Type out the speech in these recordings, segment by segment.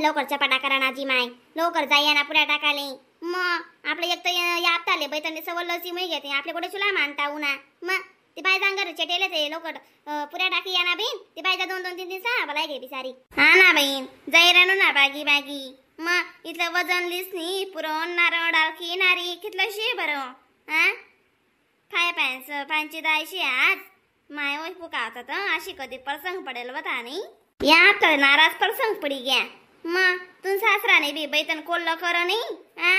लवकर चपाटा करा ना जी माय लवकर जाई ना पुऱ्या टाकाले. मग आपलं एक तर या आपताले बैतन सवल्लसी मुई घेते आपले कुठे चुला मानता उना. मग ती बाई जांगर चटेले ते लवकर पुऱ्या टाकी या ना बहीण. ती बाईजा 2 2 3 3 6 बलाय घे बिचारी. हा ना बहीण जाई रानू ना बागी बागी. मग इथलं वजन लिसनी पुरण नारळ डाळखी नारी कितलं शे बरं. हा फाय पायच पांची दायशी आज माय ओय पुका तर अशी कधी प्रसंग पडेल बता नाही. या तर नाराज प्रसंग पडी ग्या. मग तुम सासराने बी बैतन कोल्ल कर नाही. हा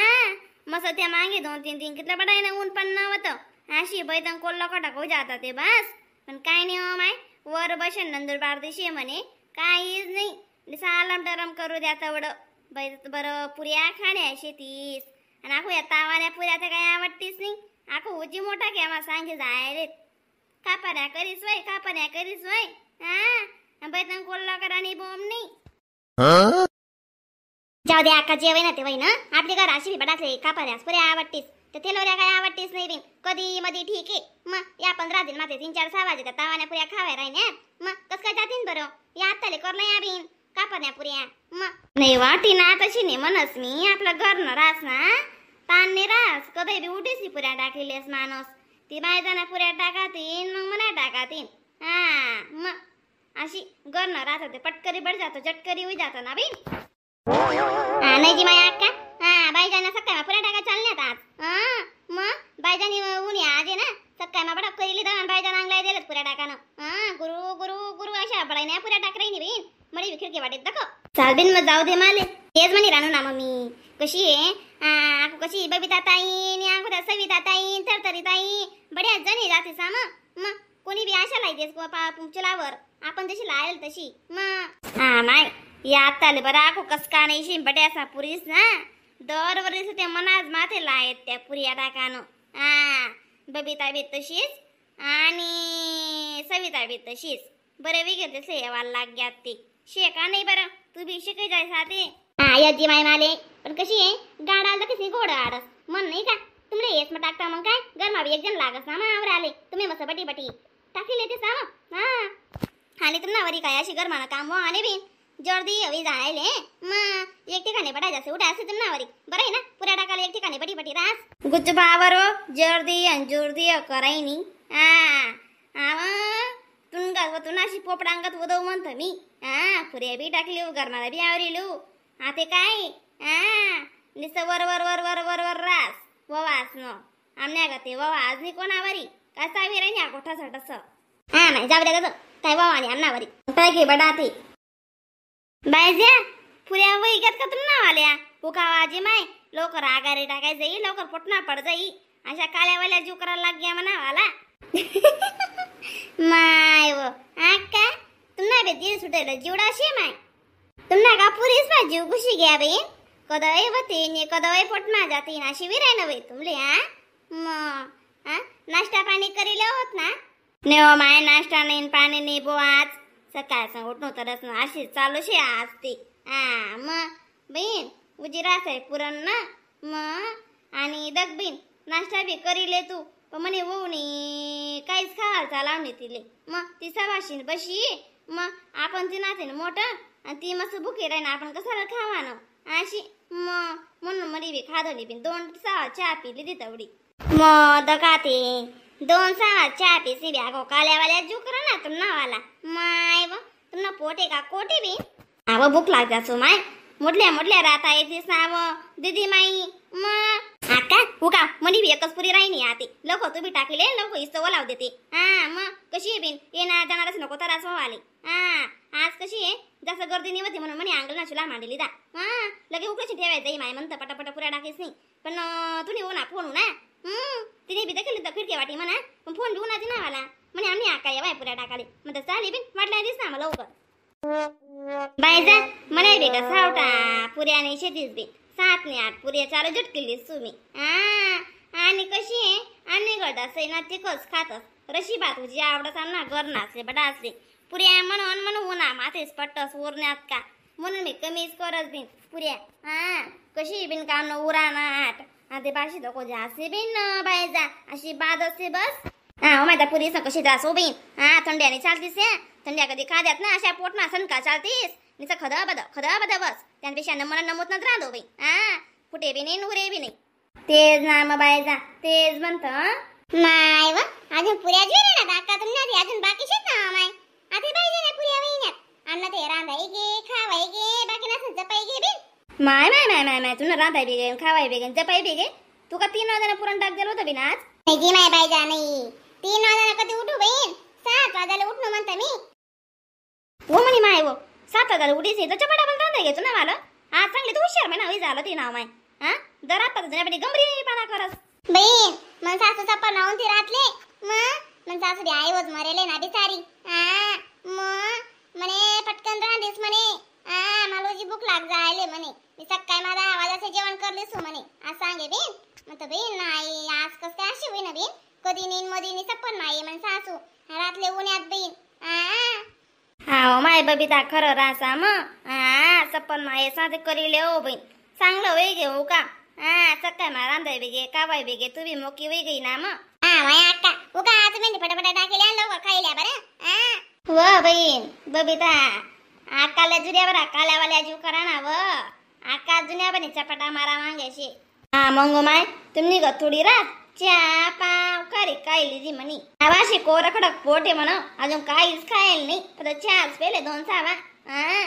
मस्त त्या मागे 2 3 दिन कितलं पडाय ना ऊन पण नव्हतं. अशी बैतन कोल्ल कटाक हो जाता ते बस. पण काय नाही हो माय वर बसेन नंदुरबार दिशी म्हणे काहीच नाही. सालम टरम करू द्या तेवढं बैत बरं पुऱ्या खाण्या शेतीस. आणि आखो या तावान्या पुऱ्या तर काय आवडतीस नाही. आखो उजी मोठा केव्हा सांगे जाय रे कापण्या करीस वय कापण्या करीस वय. हा बैतन कोल्ला करा नाही बोंब नाही. जाऊ दे आका जेवय ना ते वय ना आपली घर अशी बडासले कापण्यास पुऱ्या आवडतीस तर तेलोऱ्या काय आवडतीस नाही बिन कधी मधी ठीक आहे. मग या 15 दिन माते 3 4 6 वाजे तावान्या पुऱ्या खावाय राहिन्या. मग कस काय जातीन बरं या आत्ताले करलं या बिन कापण्या पुऱ्या. मग नाही वाटी ना तशी नाही म्हणस मी आपलं घर न रास ना ताण नाही रास कधी बी उठीस पुऱ्या टाकलेली माणूस. ती बायजाना पुऱ्या टाकातीन मग मना टाकातीन. हा मग अशी घर न राहत पटकरी बड जातो चटकरी होई जातो ना बिन. हा नाही जी माया अक्का. हा बायजाना सकाळी पुऱ्या टाका चालण्यात आज. हा मग बायजानी उन्ही आज आहे ना सकाळी मा बडा करीली दहा बायजान अंगलाय दिलंच पुऱ्या टाकानं. हा गुरु गुरु गुरु अशा बडाई नाही पुऱ्या टाक राही बिन मडी खिडकी वाटेत दाखव चाल बिन. मग जाऊ दे माले तेच म्हणे रानू ना मम्मी कशी आहे. हा कशी बबिता ताई आणि आखो सविता ताई तरतरी ताई बड्या जणी जाते साम. मग कोणी बी आशा लायतेस चुलावर आपण जशी लायल तशी. मग हा माय या आत्ताले बरं आखो कस का नाही शिंपट्या असा पुरीस ना दरवर्षी ते मनाज माथे लायत त्या पुऱ्या टाकानं. हा बबिता बी तशीच आणि सविता बी तशीच बरं वेगळे तसे यावायला लाग्यात ती शेका नाही बरं तू बी शिकाय जाय साते. हा याची माय माले पण कशी आहे गाडाला तर कशी गोड आडस मन नाही का तुमले हेच मग टाकता मग काय गरमा बी एक जण लागस ना मावर आले तुम्ही मस्त बटी बटी टाकली ते साम. हा आणि तुम्हाला वरी काय अशी गरमानं काम आले बी जर्दी हवी जायले मग एक ठिकाणी बटायचं असे उठा असे तुम्हाला वरी बरं आहे ना पुऱ्या टाकायला एक ठिकाणी बटी बटी रास गुच्छ भावर जर्दी आणि जोर्दी करायनी. हा आवा तुंगात वतून अशी पोपडांगात उदव म्हणतो मी. हा पुऱ्या बी टाकली गरमाला बी आवरिलू. हा ते काय हा नुसतं वर वर वर वर वर वर रास ववास न आमण्या का ते ववा आज नाही कोणावरी काय सावी राही ना कोठा ठस. हा नाही जाऊ द्या काय ववा आणि आमनावरी काय बडा ते बायज्या पुऱ्या वैग्यात का तुम्हाला आल्या उकावाजी माय लवकर आगारी टाकाय जाई लवकर पोटना पड जाई अशा काल्यावाल्या जीव करायला लाग गया म्हणा वाला. माय व आका तुम्हाला बे दिल सुटेल जीवडा शे माय तुम्हाला का पुरीस बा जीव घुशी घ्या बाई कदय वते ने कदय पोटना जाते ना अशी विराय नव्हे तुमले. हा मग हा नाश्ता पाणी करीले होत ना नाही हो माय नाश्ता नाही पाणी नाही बो आज सकाळ उठणं तरच ना अशी चालू शे आज ती. हा मग बहीण उजिरास आहे पुरण ना मग आणि दग बहीण नाश्ता बी करीले तू पण म्हणे होऊ नाही काहीच खावायला चालाव नाही तिले. मग ती सवाशीन बशी मग आपण ती नाते ना मोठं आणि ती मस्त भुके राही ना आपण कसाला खावा ना अशी मग म्हणून मरी बी खादली बी 2 सहा चहा पिली ती तेवढी. मग दका ते 2 सहा चहा पिसी बी अगो काल्यावाल्या जीव करा ना तुम्हाला माय व तुम्हाला पोटे का कोटे बी आव भूक लागते सो my मोठल्या मोठल्या राहता येतेस ना व दीदी माई. मग आका उका मनी बी एकच पुरी राहिनी आते लवकर तू बी टाकले लवकर इस्तो लाव देते. हा मग कशी आहे बिन येणार जाणारच नको तर आले. हा आज कशी आहे जास्त गर्दी नाही होती म्हणून म्हणे अंगल ना चुला मांडली दा. हा लगे उकळशी ठेवायचं माय म्हणतं पटापटा पुऱ्या टाकीस नाही पण तुम्ही हो ना फोन हो ना तिने बी देखील खिडकी वाटी म्हणा पण फोन घेऊन आधी ना मला म्हणे आम्ही आका येवाय पुऱ्या टाकाले मग चालेल बिन वाटल्या दिस ना मला लवकर बायजा म्हणे बी का सावटा पुऱ्या नाही शेतीच बी 7 ने 8 पुऱ्या चालू झटकेली सुमी. हा आणि कशी आहे आम्ही गड असे ना तिखस खातस रशी भात तुझी आवडत ना घर नाचले बडा असले पुऱ्या म्हणून म्हणून उन्हा माथेच पट्टस उरण्यात का म्हणून मी कमीच करत बिन पुऱ्या. हा कशी बिन काम न उरा ना आठ ते बाशी नको जास्त बिन बायजा अशी बाद असते बस. हा हो माहिती पुरी कशी त्रास हो बहीण. हा थंड्याने चालतीस या थंड्या कधी खाद्यात ना अशा पोटमा सनका चालतीस निचं खदा बद खदा बद बस त्यांपेक्षा नमना नमूत नच राहतो बाई. हा फुटे बी नाही उरे बी नाही. तेच ना मग बायजा तेच म्हणत माय व अजून पुऱ्या जुने ना काका तुम्ही अजून बाकी शेत ना माय आता पाहिजे ना पुऱ्या महिन्यात अन्न ते रांधाई गे खावाई गे बाकी नसेल जपाई गे बी. माय माय माय माय माय तुला रांधाई बी गे खावाई बी गे जपाई बी गे. तुका 3 वाजाना पुरण टाक दिलं होतं बी ना आज? नाही जी माय बायजा नाही 3 वाजाना कधी उठू बहीण 7 वाजायला उठणं म्हणता मी. हो म्हणे माय वो 7 वाजायला उठीच नाही तर चपाटा पण रांधाय घेतो ना मला. आज चांगली तू हुशार म्हणा होई झालं ते नाव माय. हा दर आता जुन्यापणी गंभीर पाना करस बहीण मन सासू सप्पा नावून ती रातले मग मन सासू बी I होत मरेले ना बिचारी. हा मग म्हणे पटकन रांधीस म्हणे. हा मला जी भूक लाग जायले म्हणे मी सकाळी माझा आवाजाचं जेवण करलीस म्हणे आज सांगे बीन. मग बहीण नाही आज कसं काय अशी होईना बीन कधी नीन मधी नी सप्पन माई म्हण सासू रातले उन्हात बहीण. हा माय बबिता खरं रासा मग. हा सप्पन माये साधे करीले हो बहीण चांगलं वय गे हो का. हा सकाळ मा रांधाय बी गे कावाय बी गे तू बी मोकी वय गई ना मग. हा माय अक्का उका आज मेहंदी फटाफट टाकेल्या आणि लवकर खाईल्या बरं. हा व बहीण बबिता आकाल्या जुन्या बरा काल्यावाल्या जीव करा ना व आका जुन्या बनी चपाटा मारा मांग्याशी. हा मंग माय तुम्ही ग थोडी रात च्या पाव खरी काय लिजी म्हणी आवाशी कोर खडक पोट आहे म्हण अजून काहीच खायला नाही फक्त चहाच पेले 2 सावा. हा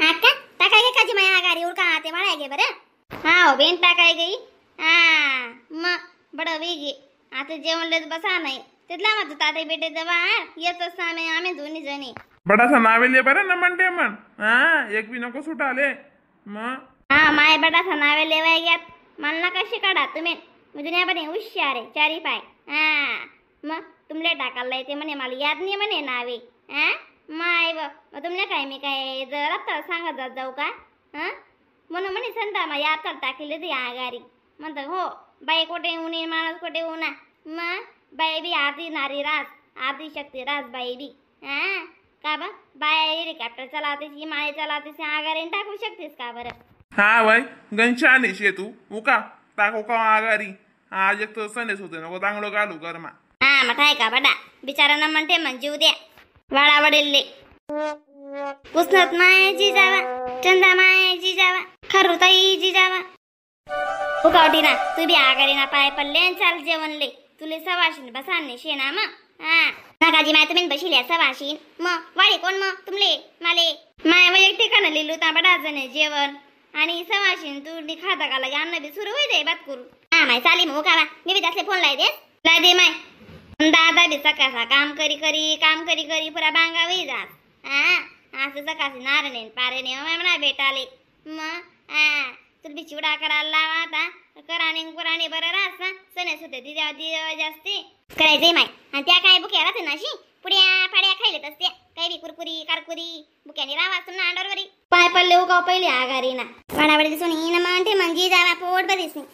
अक्का टाकाय गे काजी माया आगारी उडका ते वाळाय गे बरं. हा हो बेन टाकाय गई. हा मग बडं वेगी आता जेवणलेच बसा नाही तिथला माझं ताटे बेटे जवळ येतच आम्ही आम्ही दोन्ही जणी बडासा नावेले बरं ना म्हणते म्हण. हा एक बी नको सुटाले मग. हा माय बडासा नावे लेवाय ग्यात मला नका शिकाडा तुम्ही मी दुनियाभर हुशार आहे चारी पाय. हा मग तुमले टाकायला येते म्हणे मला याद नाही म्हणे नावे. हा माय ब मग तुमले काय मी काय जर आता सांगत जात जाऊ का? हा म्हणून म्हणे संता मा याद कर टाकले ती आगारी म्हणतात हो बाई कोठे ऊन माणूस कोठे उन्हा मग बाई बी आधी नारी रास आधी शक्ती रास बाई बी. हा का बा बाय हेलिकॉप्टर चालवतेस माळे चालवतेस आगारीने टाकू शकतेस का बरं? हा वय गंशाने शे तू उका टाकू का आगारी आज एक तर संदेश होते नको चांगलं घालू गरमा. हा मग आहे का बडा बिचारांना म्हणते म्हण जीव द्या वाडा वडील पुसनत मायाची जावा चंदा मायाची जावा खरुताईची जावा उकावटी ना तू बी आगारी ना पाय पडले आणि चाल जेवणले तुले सवाशीन बसाने शेना मग. हा नागाजी माय तुम्ही बशिल्या सवाशीन मग वाडी कोण मग तुमले माले माय वैयक्तिक ठिकाणं लिहिलो ता बडा जण जेवण आणि सवाशीन तू खाता का लगे अन्न बी सुरू होई दे बात करू. हा माय चालेल मग उकावा मी बी जास्त फोन लाय दे लाय दे माय दादा बी सकाळचा काम करी करी काम करी करी पुरा बांगा होई जात. हा असं सकाळची नारणे पारेने माय म्हणा भेटाले मग. हा तुला बी चिवडा करायला लावा आता कराने कुराणे बरं राहस ना सणेस होते दिद्या दिद्या जास्ती करायचंय माय. आणि त्या काय बुक्या राहते ना अशी पुड्या पाड्या खायलेत असते काही बी कुरकुरी कारकुरी बुक्याने राहा वाचून ना अंडरवरी पाय पडले उगाव पहिले आघारी ना वाडावडी दिसून येईन म्हणते म्हणजे जावा पोट बरीच नाही.